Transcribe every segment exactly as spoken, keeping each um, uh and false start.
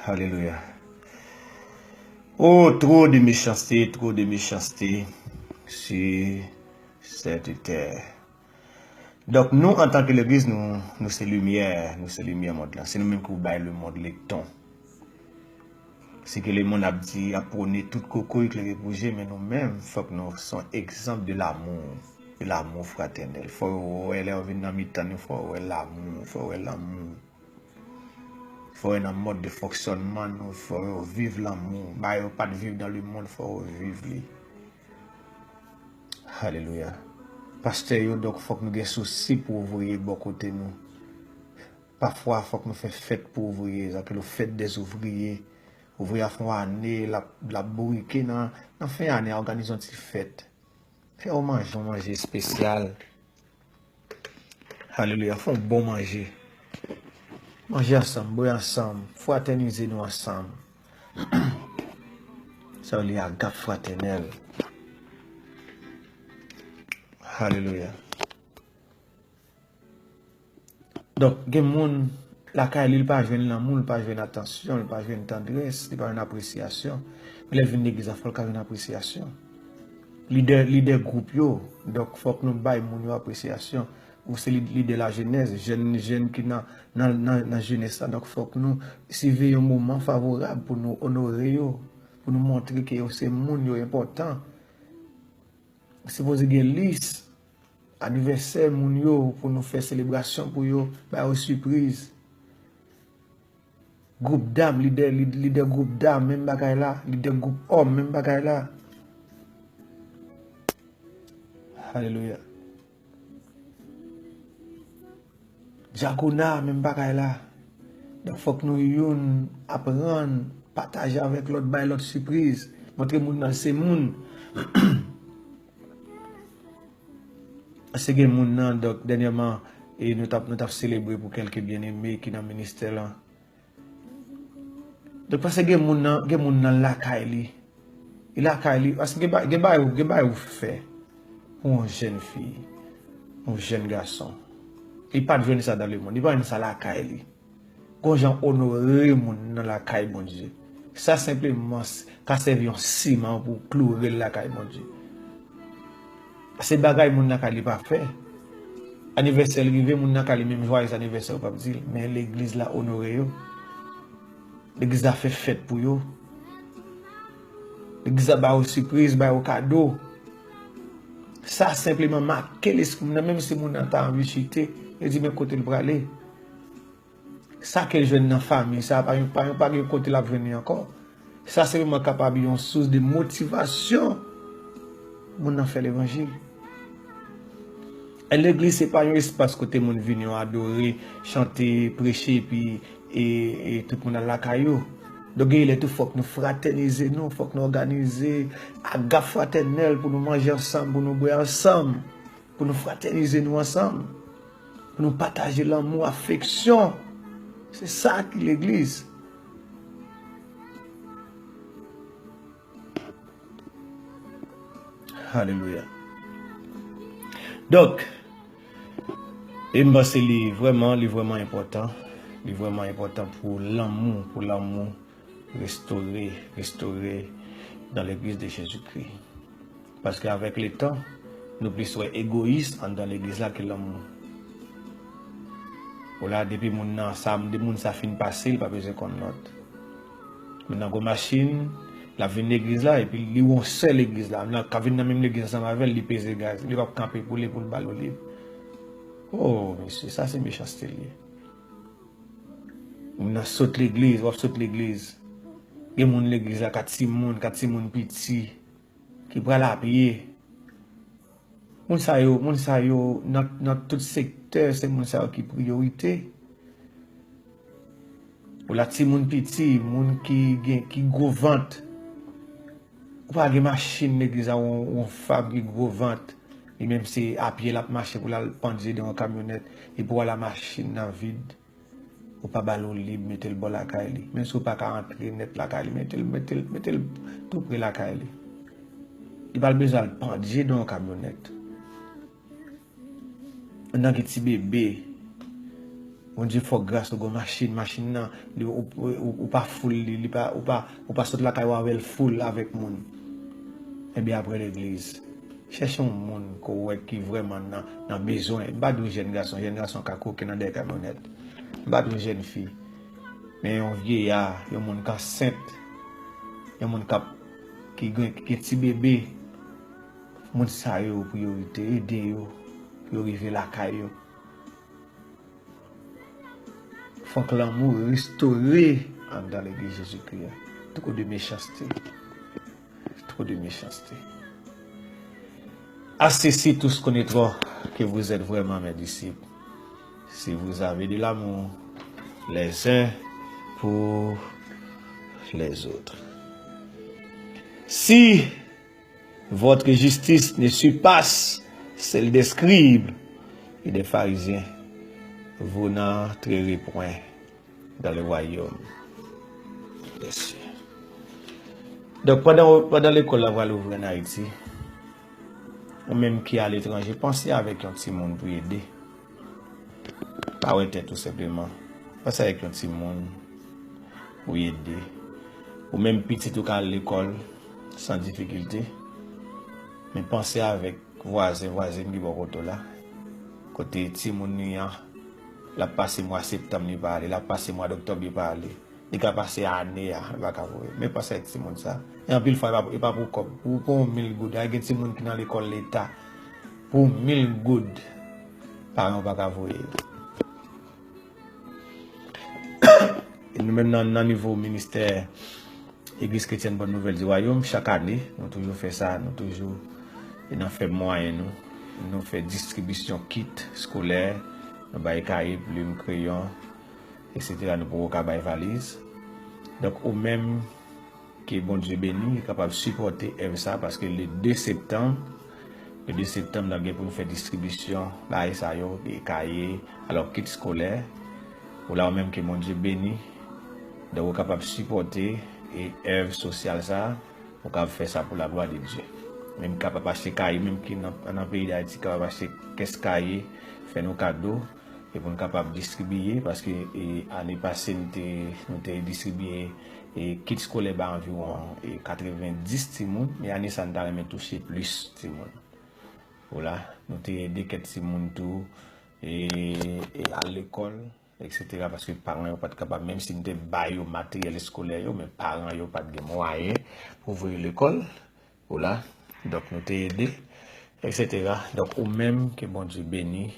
Alelouya. Oh, trop de méchanceté, trop de méchanceté sur cette terre. Donk, nou, antanke legliz, nou, nou se limyè, nou se limyè mond lan. Se nou menm ki pou bay lemonn lekton. Se ke lemonn ap di, ap pwone tout kokoy klere pou je, men nou menm, fòk nou se yon egzanp de l'amour, de l'amour fraternel. Fò yo wè, lè yo vin nan mitan nou, fò yo wè l'amour, fò yo wè lanmou. Fò yo wè nan mòd de fonksyònman nou, fò yo viv lanmou. Bagay yo pa t viv dans le monde, fò yo viv li. Alelouya. Pastè yo, donk, fòk nou gen sousi pou ouvriye bò kote nou. Pafwa, fòk nou fè fèt pou ouvriye, sa ke le fèt des ouvriers. Ouvriye a fè yon ane, l ap, l ap bourike nan, nan fen ane a, òganize yon ti fèt. Fè yon manje, yon manje espesyal. Alelouya, fè yon bon manje. Manje ansanm, bwè ansanm, fratènize nou ansanm. Sa yo rele agap fratènèl. Alelouya. Donk, gen moun lakay li, li pa jwenn lanmou, li pa jwenn atansyon, li pa jwenn tandrès, li pa jwenn apresyasyon. Men lè l vin legliz la, fò l ka jwenn apresyasyon. Lidè, lidè gwoup yo, donk fòk nou bay moun yo apresyasyon. Ou se lid-, lidè lajenès, jèn, jèn ki nan, nan, nan, nan jenès la, donk fòk nou siveye yon moman favorab pou nou onore yo, pou nou montre ke yo se moun, yo enpòtan. Sipoze gen lis anivèsè moun yo pou nou fè selebrasyon pou yo, ba yo sipriz. Gwoup dam, lidè, lid-, lidè gwoup dam, menm bagay la. Lidè gwoup òm, menm bagay la. Alelouya. Dyakona, menm bagay la. Donk, fòk nou youn aprann pataje avèk lòt, bay lòt sipriz. Montre moun nan se moun. Se gen moun nan, donk, dènyèman, e nou t ap, nou t ap selebre pou kèlke byeneme ki nan ministè lan. Donk, paske gen moun nan, gen moun nan lakay li. Li lakay li, paske gen ba-, gen bagay ou, gen bagay ou fè pou yon jèn fi, yon jèn gason. Li pa t jwenn sa dans le monde, li pa jwenn sa lakay li. Gon jan onore moun nan lakay Bondye. Sa senpleman s-, ka sèvi yon siman pou kloure l lakay Bondye. Se bagay moun lakay li pa fè. Anivèsè l rive, moun lakay li menm jwaye anivèsè yo p ap di l, men legliz la onore yo. Legliz la fè fèt pou yo. Legliz la ba yo sipriz, ba yo kado. Sa senpleman make lespri moun nan, menm si moun nan ta anvi chite, yo di men kote l prale. Sa ke l jwenn nan fanmi sa, pa, pa, pa gen kote l ap jwenn li ankò. Sa senpleman kapab yon sous de motivasyon moun nan fè levanjil. E legliz se pa yon espas kote moun vini yo adore, chante, preche, epi, e, e tout moun al lakay yo. Donk, gen lè tou fòk nou fratènize nou, fòk nou òganize agap fratènèl pou nou manje ansanm, pou nou bwè ansanm. Pou nou fratènize nou ansanm, pou nou pataje lanmou, afeksyon. Se sa ki legliz. Alelouya. Donk, e m panse li vrèman, li vrèman enpòtan. Li vrèman enpòtan pou lanmou, pou lanmou restore, restore dans l'église de Jésus-Christ. Paske avèk letan, nou plis wè egoyis anndan legliz la ke lanmou. Ou la, depi moun nan, sa, depi moun sa fin pase, li pa bezwen konn lòt. Moun nan gon machin, l ap vin legliz la, epi li wè yon sèl legliz la. Moun nan ka vin nan menm legliz ansanm avè l, li peze gaz. Li p ap kanpe pou li, pou l ba l olib. Oh, mesye, sa se mechanste l ye. Moun nan sot legliz, w ap sot legliz. Gen moun legliz la ka timoun, ka timoun piti, ki pral a pye. Moun sa yo, moun sa yo, nan, nan tout sektè, se moun sa yo ki priyorite. Ou la timoun piti, moun ki gen, ki gwo vant. Ou pa gen machin legliz la, yon, yon fanm ki gwo vant. Li menm se a pye l ap mache pou l al pandye devan yon kamyonèt, epi w al a machin nan vid. Ou pa ba l olib, mete l bò lakay li. Menm si w pa ka antre nèt lakay li, mete l, mete l, mete l tou pre lakay li. Li pa bezwen al pandye nan yon kamyonèt. Nan gen ti bebe. Bondye fè w gras, ou gen machin, machin nan, li, ou, ou, ou pa full li, li pa, ou pa, ou pa sot lakay ou avè l full avèk moun. Ebyen, apre legliz, chèche yon moun ke w wè ki vrèman nan, nan bezwen. M pa di yon jèn gason, jèn gason ka kwoke nan dèyè kamyonèt. M pa di yon jèn fi. Men yon vyeya, yon moun k ansent, yon moun k ap, ki gen, ki gen ti bebe. Moun sa yo, priyorite, ede yo pou yo rive lakay yo. Fòk lanmou restore anndan legliz Jezikri a. Twò de mechanste. Twò de mechanste. À ceci, tous connaîtront que vous êtes vraiment mes disciples, si vous avez de l'amour les uns pour les autres. Si votre justice ne surpasse celle des scribes et des pharisiens, vous n'entrerez point dans le royaume des cieux. Donk, pandan, pandan lekòl la pral ouvri ann Ayiti, ou menm ki aletranje, panse avèk yon timoun pou ede. Pa wè tèt ou senpleman. Panse avèk yon timoun pou ede. Ou menm pitit ou ka al lekòl san difikilte. Men panse avèk vwazen, vwazen ki bò kote w la. Kote timoun li an, l ap pase mwa septanm li pa ale, l ap pase mwa doktòb li pa ale. Li ka pase ane a, li pa ka voye. Men panse avèk timoun sa. E anpil fwa, e pa, e pa pou kòb. Pou, pou yon mil goud. Ay, gen timoun ki nan lekòl leta. Pou mil goud, paran yo pa ka voye yo. E nou menm nan, nan nivo ministè Egliz Kretyèn Bòn Nouvèl di Wayòm, chak ane, nou toujou fè sa, nou toujou e nan fè mwayen nou. Nou fè distribisyon kit eskolè, nou bay kaye, plim, kreyon, etsetera. Nou poko ka bay valiz. Donk, ou menm ke Bondye beni, kapab sipòte èv sa, paske le de septanm, le de septanm, n ap gen pou nou fè distribisyon bagay sa yo, e kaye, alò, kit eskolè. Ou la, ou menm ke Bondye beni, donk ou kapab sipòte e èv sosyal sa, ou kapab fè sa pou laglwa de Dye. Menm kapab achte kaye, menm ki nan, nan peyi Dayiti, kapab achte kès kaye, fè nou kado, e pou n kapab distribiye, paske, e, ane pase, n te, nou te distribiye, e, kit eskolè ba anviwon, e, katrevendis timoun, men ane sa, n ta renmen touche plis timoun. Vwala, nou te ede kèk timoun tou, e, e al lekòl, etsetera, paske paran yo pa t kapab, menm si n te ba yo materyèl eskolè yo, men paran yo pa t gen mwayen pou voye lekòl. Vwala. Donk, nou te ede, etsetera. Donk, ou menm, ke Bondye beni.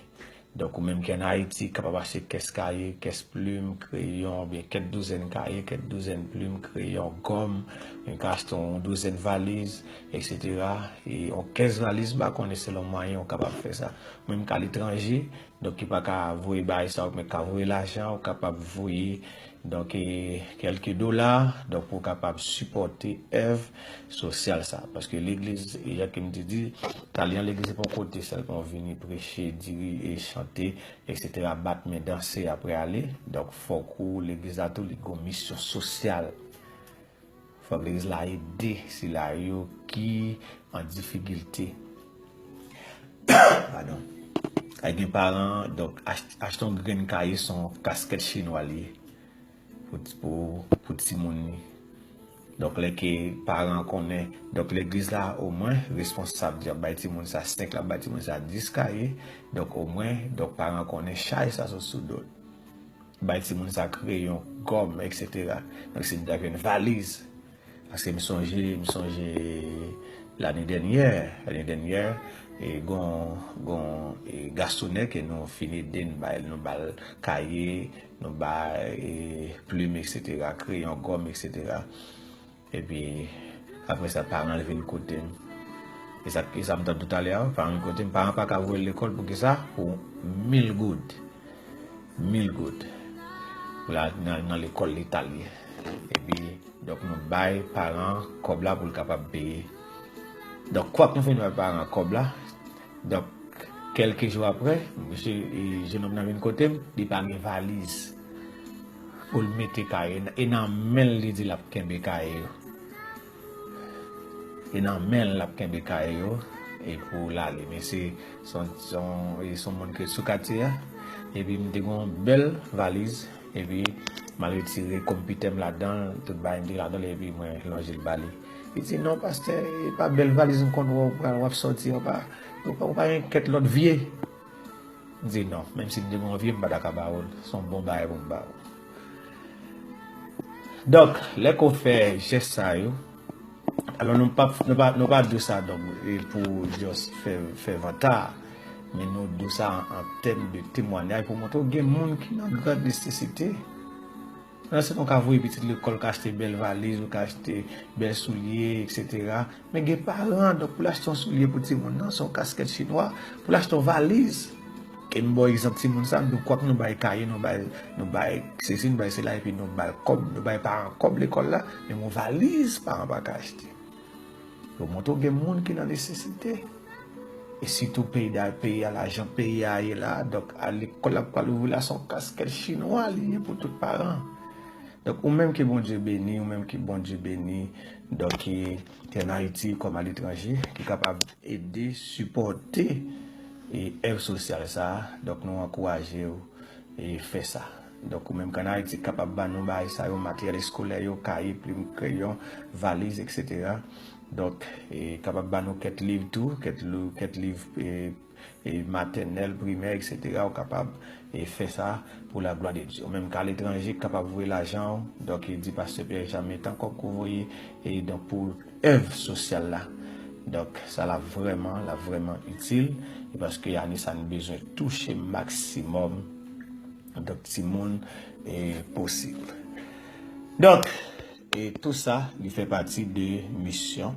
Donk, ou menm ki ann Ayiti, kapab achte kès kaye, kès plim, kreyon, oubyen kèk douzèn kaye, kèk douzèn plim, kreyon, gòm, ou ka achte yon douzèn valiz, etsetera. E yon kès valiz, m pa konnen selon mwayen ou kapab fè sa. Ou menm k aletranje, donk ki pa ka voye bagay sa yo, men ka voye lajan, ou kapab voye, donk, e, kèlke dola, donk, pou w kapab sipòte èv sosyal sa. Paske legliz, e, jan ke m te di, talè an legliz se pa yon kote sèlman w vini preche, diri, e, chante, etsetera, bat men, danse, apre ale. Donk, fòk ou, legliz la tou, li gon misyon sosyal. Fòk legliz la ede sila yo ki an difikilte. Padon. Ay gen paran, donk, ach-, achte yon grenn kaye, se yon kaskèt chinwa li ye pou, pou, pou timoun li. Donk, lè ke paran konnen, donk, legliz la, omwen, responsab di ap bay timoun sa senk, l ap bay timoun sa dis kaye. Donk, omwen, donk, paran konnen chaj sa sot sou do l. Bay timoun sa kreyon, gòm, etsetera. Donk, si n ta jwenn valiz, paske m sonje, m sonje lane dènyè, lane dènyè, e gon, gon, e, gasonè ke nou fin ede, n bay, nou ba l kaye, nou ba, e, plim, etsetera, kreyon, gòm, etsetera. Epi, apre sa, paran l vin kote m. E sa, e sa m t ap di w talè a, paran l kote m, paran pa ka voye l lekòl pou ki sa? Pou mil goud. Mil goud. Pou l al nan, nan lekòl leta l ye. Epi, donk, nou bay paran kòb la pou l kapab peye. Donk, kwak nou fin bay paran kòb la, donk, kèlke jou apre, mesye, e, jenòm nan vin kote m, li pa gen valiz pou l mete kaye. E nan men l, li di l ap kenbe kaye yo. E nan men l, l ap kenbe kaye yo, e pou l ale. Men se, se yon, se yon, e se yon moun ki sou katye a. Epi m te gen yon bèl valiz, epi m al retire konpitè m ladan l, tout bagay m te ladan l, epi mwen lonje l ba li. Li di, "Non, pastè, e pa bèl valiz m konn wè w pral, w ap sòti, w pa, w pa, w pa gen kèk lòt vye." M di, "Non, menm si m te gen yon vye, m pa ta ka ba w l. Se yon bon bagay pou m ba w." Donk, lè ke w fè jès sa yo, alò nou pa, nou pa, nou pa di w sa donk, e pou just fè, fè vanta, men nou di w sa an, an tèm de temwayaj pou montre w gen moun ki nan gran nesesite. Nan se nou ka voye pitit lekòl, ka achte bèl valiz, ou ka achte bèl soulye, etsetera. Men gen paran, donk pou l achte yon soulye pou timoun nan, se yon kaskèt chinwa, pou l achte yon valiz. E m ba w egzanp timoun sa, nou kwak nou bay kaye, nou bay, nou bay sesi, nou bay sela, epi nou bay kòb, nou bay paran kòb lekòl la, men yon valiz paran pa ka achte. Yo montre w gen moun ki nan nesesite. E sitou peyi da, peyi a, lajan peyi a ye la, donk a lekòl ap pral ouvri la, se yon kaskèt chinwa li ye pou tout paran. Donk, ou menm ke Bondye beni, ou menm ke Bondye beni, donk, ki, ki ann Ayiti kòm aletranje, ki kapab ede, sipòte, e, èv sosyal sa a, donk, nou ankouraje w, e, fè sa. Donk, ou menm k ann Ayiti, kapab ban nou bagay sa yo, materyèl eskolè yo, kaye, plim, kreyon, valiz, etsetera. Donk, e, kapab ban nou kèk liv tou, kèk lou-, kèk liv, e, e, matènèl, primè, etsetera, ou kapab, e, fè sa pou la glwa de Dye. Ou menm k aletranje, kapab voye lajan w, donk, e, di pastè Pierre Jean, men tan kòb ke w voye, e, donk, pou èv sosyal la. Donk, sa la vrèman, la vrèman itil, e paske ane sa nou bezwen touche maksimòm, donk, timoun, e, posib. Donk, e tou sa, li fè pati de misyon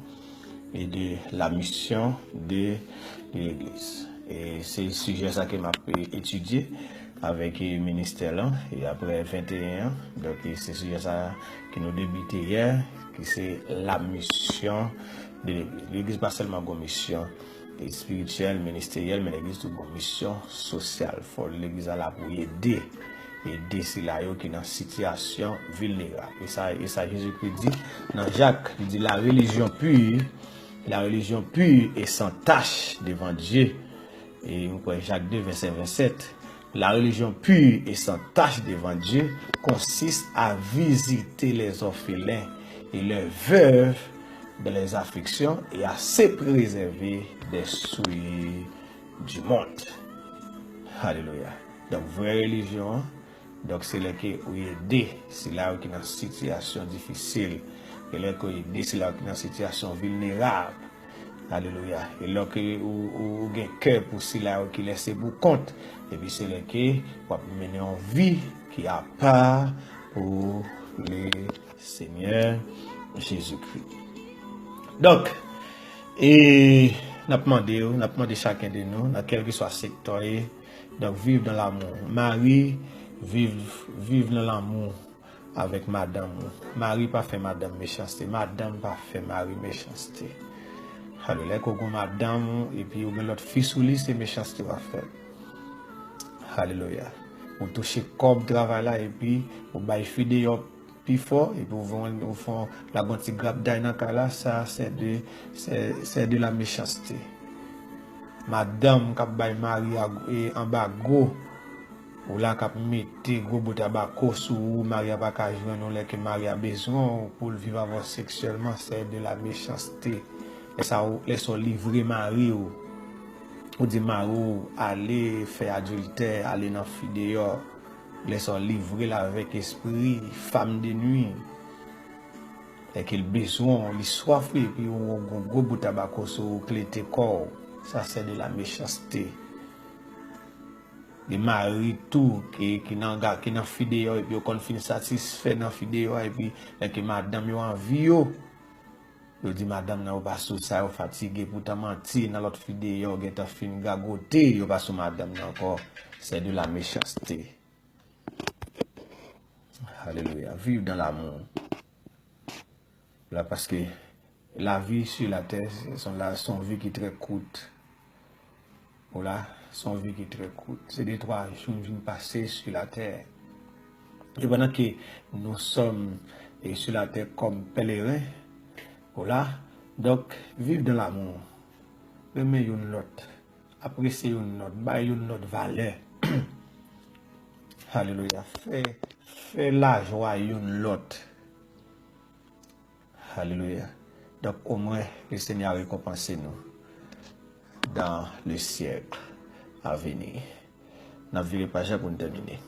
e de la mission de, de legliz. E se sijè sa ke m ap, e, etidye avèk, e, ministè lan, e aprè venteyen an. Donk, e se sijè sa ke nou debite yè, ki se la mission de legliz. Legliz pa sèlman gon misyon espirityèl, ministeryèl, men legliz tou gon misyon sosyal. Fò legliz la la pou ede, ede sila yo ki nan sitiyasyon vilnerab. E sa, e sa Jezikri di nan Jak, li di, la religion pure, la religion pure et sans tache devant Dieu. E nou kwè Jak de, vèsè vennsèt. La religion pure et sans tache devant Dieu consiste à visiter les orphelins et les veuves dans les afflictions et à se préserver des souillures du monde. Alelouya. Donk, vrè relijyon an, donk, se lè ke ou ede sila yo ki nan sitiyasyon difisil, e lè ke ou ede sila yo ki nan sitiyasyon vilnerab. Alelouya. E lè ke ou, ou, ou gen kè pou sila yo ki lese pou kont, epi se lè ke w ap mennen yon vi ki apa pou le Senyè Jezikri. Donk, e n ap mande w, n ap mande chaken de nou, nan kèlkeswa sektè w ye, donk, viv nan lanmou. Mari, viv, viv nan lanmou avèk madanm ou. Mari pa fè madanm mechanste, madanm pa fè mari mechanste. Alò, lè ke w gen madanm ou, epi ou gen lòt fi sou li, se mechanste w ap fè. Alelouya. Ou touche kòb travay la, epi ou bay fi deyò pi fò, epi ou fè yon, ou fè yon, lage yon ti grapday nan kay la, sa, c'est de, c'est, c'est de la méchanceté. Madanm k ap bay mari a, e, anba gwo, ou la k ap mete gwo bout abako sou ou, mari a pa ka jwenn ou lè ke mari a bezwen w pou l viv avè w seksyèlman, c'est de la méchanceté. Lè sa ou, lè sa w livre mari w, ou di mari w ale fè adiltè, ale nan fi deyò. Lè sa w livre l avèk espri femme de nuit. Lè ke l bezwen w, li swaf ou, epi ou gon gwo bout tabako sou ou, klete kò w. Sa c'est de la méchanceté. Gen mari tou ki, ki nan ga, ki nan fi deyò, epi yo konn fin satisfè nan fi deyò, epi lè ke madanm yo anvi yo, yo di madanm nan yo pa sou sa, yo fatige, poutan manti nan lòt fi deyò gentan fin gagote, yo pa sou madanm nan ankò. C'est de la méchanceté. Alelouya. Viv dan lanmou. La, paske lavi sou latè, se yon la, se yon vi ki trè kout. Ou la, se yon vi ki trè kout. Se de twa jou n vin pase sou latè. E pandan ke nou sòm, e, sou latè kòm pèleren, ou la, donk, viv dan lanmou. Renmen youn lòt. Apresye youn lòt, bay youn lòt valè. Alelouya. Fè, fè lajwa youn lòt. Alelouya. Donk, omwen, le Senyè a rekonpanse nou dans le siècle à venir. N ap vire paj la pou n tèmine.